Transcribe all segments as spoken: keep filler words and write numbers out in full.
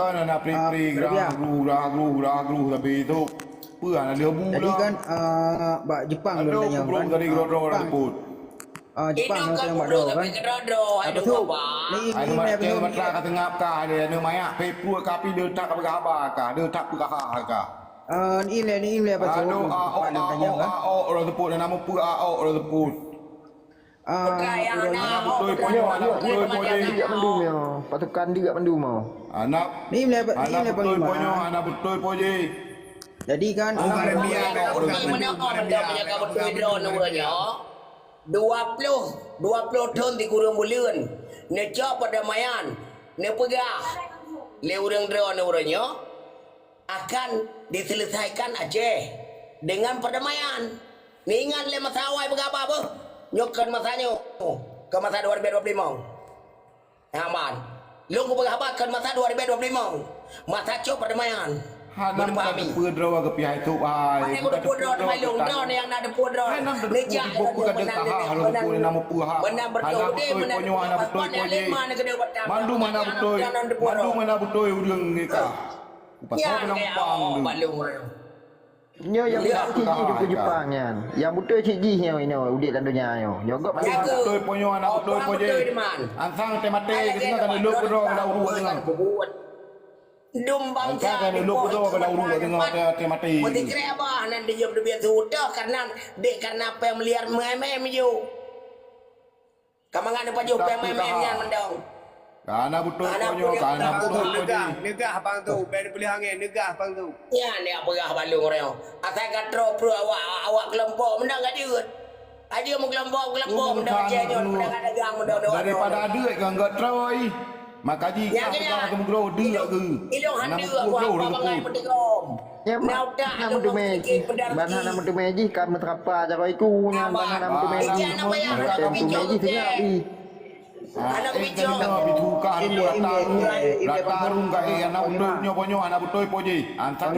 Pakon hana pri-pri, ah, gerah gru, gerah gru, gerah gru, tapi tu peue hana lheueh bu dah. Jadi kan, ah, bak Jepang lôn tanyong kan. Aduh, tadi droe-droe dah liput. Ah, Jepang nyang teurimong bak droe kan. Apa tu? Ni, ni, ni, ni, ni, matra ka seungab ka, dia ni mayak, pepue ka pi, dia tak peugah haba ka, dia tak peugah ha ka. Ah, ni, ni, ni, ni, apa tu? Aduh, ah, oh, ah, oh, ah, oh, orang sebut, nama peue, ah, oh, orang sebut. Ah, putra yang urang na, ana beutôi putra punya, yang ana beutôi punya. Dia mandum ya. Pasukan dia mandum ya. Anak, ni, ni, ni, ana beutôi punya, ana beutôi punya. Jadi kan, oh, ana beutôi punya. Dua puluh, dua puluh thon sikureueng buleuen, neucok perdamaian, neupeugah lé ureuëng droeneuh uroe nyoe akan diselesaikan Aceh dengan perdamaian. Neuingat lé masa awai peugah haba beuh, nyoe kon masa nyoe, kon masa dua ribu dua puluh lima. Nyan ban. Lôn kupeugah haba kon masa dua ribu dua puluh lima. Masa cok perdamaian. Hana meuteupue droe keu pihak itu, hai. Hana meuteupue droe, hai, lôn droe nyang na teupue droe. Hana meuteupue, teupue keu deuka, ha, lôn teupue nama peue, ha. Hana beutôi, ponyoe hana beutôi, ponyoe. Mandum hana beutôi, mandum hana beutôi ureuëng ngeukah. Upasa penumpang tu. Nyoe nyang beutôi cit jih di Jepang nyan. Nyang beutôi cit jih nyoe inoe udép lam donya nyoe. Nyoe gop. Hana beutôi ponyoe, hana beutôi ponyoe. Ansang teumaté, keuneuk kan lôn keudroe lam ureuëng. Dum bangsa. Ansang kan lôn keudroe lam ureuëng teumaté. Meusikrek abah nan dijeuem teubiet su utoh karena dek karena pemeliar meuhai-meuhai meujeuh. Ka mangat neupajoh pèng mèh-mèh nyan mantong. Ka na beutôi ponyoe, ka na beutôi ponyoe. Neugah, neugah bang tu, bèk neupeuleueh angén, neugah bang tu. Nyan jak peugah bak lôn uroe nyoe. Asai ka troe peue awak, awak keulompok mantong ka jeuet. Ka jeuet meukelompok-kelompok mantong Aceh nyoe, peue dagang-dagang mantong. Daripada deuek ka enggak troe. Maka jih ka peugah keu meugroe deuek geuh. Ilong han deuek buah bangai meuteugom. Nyan ban hana meuteumé jih, ban hana meuteumé jih ka meuteurapa jaroe iku nyan ban hana meuteumé jih. Watèe meuteumé jih seungab jih. Hana meubicara. Bituka rata rung, rata rung ka, eh, hana beutôi nyoe, nyoe hana beutoi po jih. Antara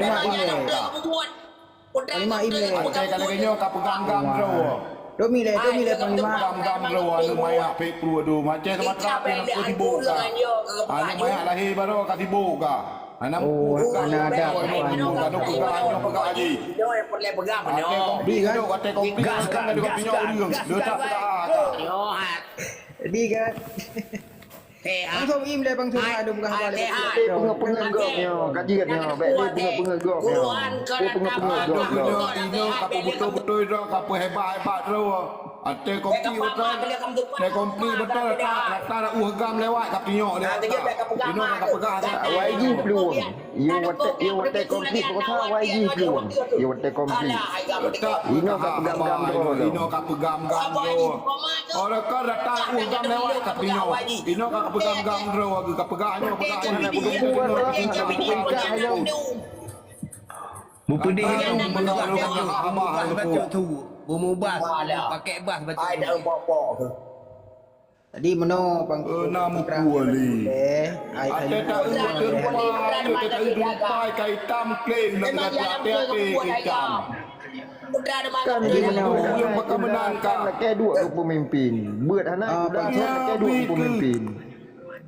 Panglima Imlek. Watèe ka lagèe nyoe ka peugam-gam droe. Domi lé, domi lé Panglima. Peugam-gam droe, aneuk manyak pek pruet doh. Macam Sumatera pih aneuk sibok ka. Aneuk manyak lahé baroe ka sibok ka. Hana meupeugah, hana ada apa-apa. Hana meupeugah, hana meupeugah jih. Watèe konflik, watèe konflik, kan ada konflik nyoe ureueng. Dia tak peugah. Jadi kan. Langsung im lé bang Suha ada peugah haba lé. Peungeuh-peungeuh gob nyoe, ka jeuet nyoe. Bèk lé peungeuh-peungeuh gob nyoe. Peungeuh-peungeuh gob nyoe. Inoe ka peubeutôi-beutôi droe, ka peuhebat-hebat droe. Watèe konflik beutôi, watèe konflik beutôi, rata, rata dah uh gam lewat ka peunyok lewat. Inoe ka peugah. Awai jih peuluwang. Yo watèe, yo watèe konflik peue sa awai jih peuluwang. Yo watèe konflik. Inoe ka peugam-gam droe. Inoe ka peugam-gam droe. Orang ka rata uh gam lewat ka peunyok. Inoe ka peugam-gam droe, ka peugah nyoe, peugah nyoe. Hana kuteupeu droe, hana kuteupeu ikat ayong. Mupeudeh nyoe, mubah bacut tu, mubah, pakai bah bacut tu. Jadi meunoe pang, eh, na mukua lé. Ai, ai, ai, tak ada rupa, ai, tak ada rupa, kai hitam kleng, nak kata hati-hati hitam. Kan di mana? Yang bakal menang kan? Lakèe duek keu pemimpin. Buet hana, ah, udah lakèe duek keu pemimpin.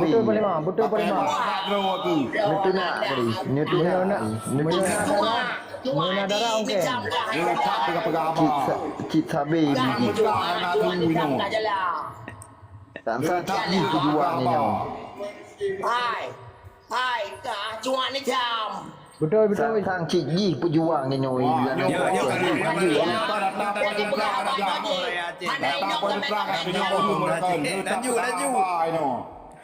Betul, Panglima. Betul, Panglima. Neutunak tadi. Neutunak. Neutunak. Meunyoe na darah, okey. Cit sa-, cit sabe biji. Tan sa cit jih peujuang nyoe. Hai. Hai, ka cuan ni jam. Betul, betul. Sang cit jih peujuang nyoe. Laju, laju.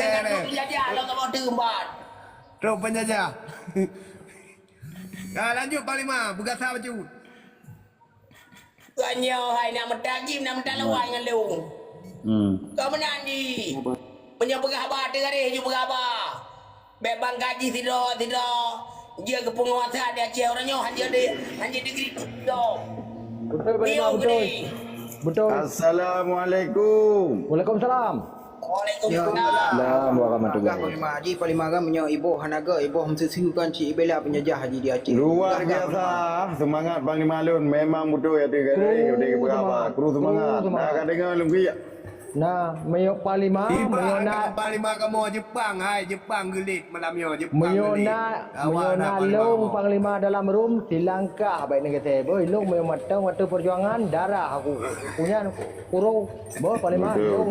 Bèk, bèk, bèk. Trok penjajah, lôn tak mau teumpat. Trok penjajah. Ya, lanjut Panglima, beugasa bacut. Nyoe hai nak meutajim, nak meutalawai ngon lôn. Hmm. Kau meunan jih. Meunyoe peugah haba teugaréh ju peugah haba. Bèk bangka jih sidroe-sidroe. Jeuet keu peunguasa di Aceh uroe nyoe hanjeuet di, hanjeuet dikritik dong. Betul, Pak Imam, betul. Betul. Assalamualaikum. Waalaikumsalam. Waalaikumsalam warahmatullahi wabarakatuh. Panglima, Haji Panglima kan meunyoe iboh hana gèt, iboh meuseu-seu kan cit ibela peunjajah Haji di Aceh. Luar biasa, semangat Panglima lôn, memang beutôi ati kata. Kru, kru semangat. Kru semangat. Nah, ka deungoe lôn geuyak. Nah, meunyoe Panglima, meunyoe na Panglima kamoe Jepang, hai Jepang geulit malam nyoe, Jepang geulit. Meunyoe na, meunyoe na lôn Panglima dalam rum, silangkah bèk neugeuséh. Beuh, lôn meunyoe mantong watèe peujuangan, darah aku. Kunyan kuro, beuh, Panglima, beutôi, lôn.